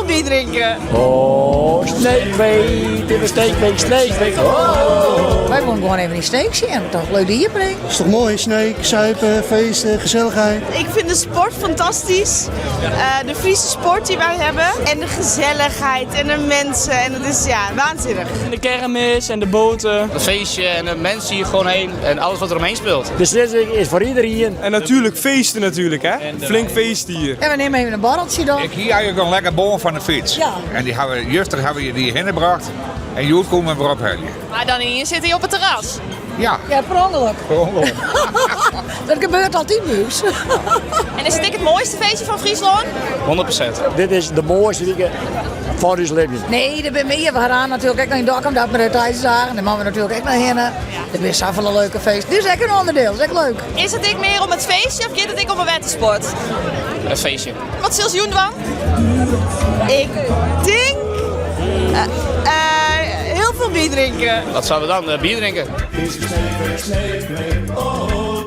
veel bier drinken. Oh, Sneekweek, dit is Sneekweek, Sneekweek. Oh. Wy woene gewoan even yn Sneek sjen, toch leuk de iepening. Is toch moai, Sneek, zuipen, feesten, gezelligheid. Ik vind de sport fantastisch. De Friese sport die wij hebben. En de gezelligheid en de mensen. En het is ja, waanzinnig. En de kermis en de boten. Het feestje en de mensen hier gewoon heen en alles wat er omheen speelt. De Snitswike is foar iderien. En natuurlijk feesten natuurlijk, hè? Flink feesten hier. En we nemen even in borreltsje dan. Ik hie eigenlijk een lekker bon fan de fyts. Ja. En dy hawwe we, juster hawwe we dy hinnebracht en hjoed komme we wer opheljen. Mar dan ynienen sit hy op it terras. Ja. Ja, per ûngelok. Per ûngelok. Dat gebeurt altyd by ús. En is it ek it moaiste feestje fan Fryslân? 100%. Dit is de moaiste wike fan ús libben. Nee, der binne mear. We ha natuerlik ek noch yn Dokkum dat mei de tiidsdagen. Dêr moatte we natuerlik ek noch hinne. Der binne safolle leuke feesten. Dit is ek in ûnderdiel, is ek leuk. Is it ek mear om it feestje of giet it ek om 'e wettersport? It feestje. Wat silst jûn dwaan? Ik tink hiel folle bier drinke. Wat sille we dan? Bier drinke.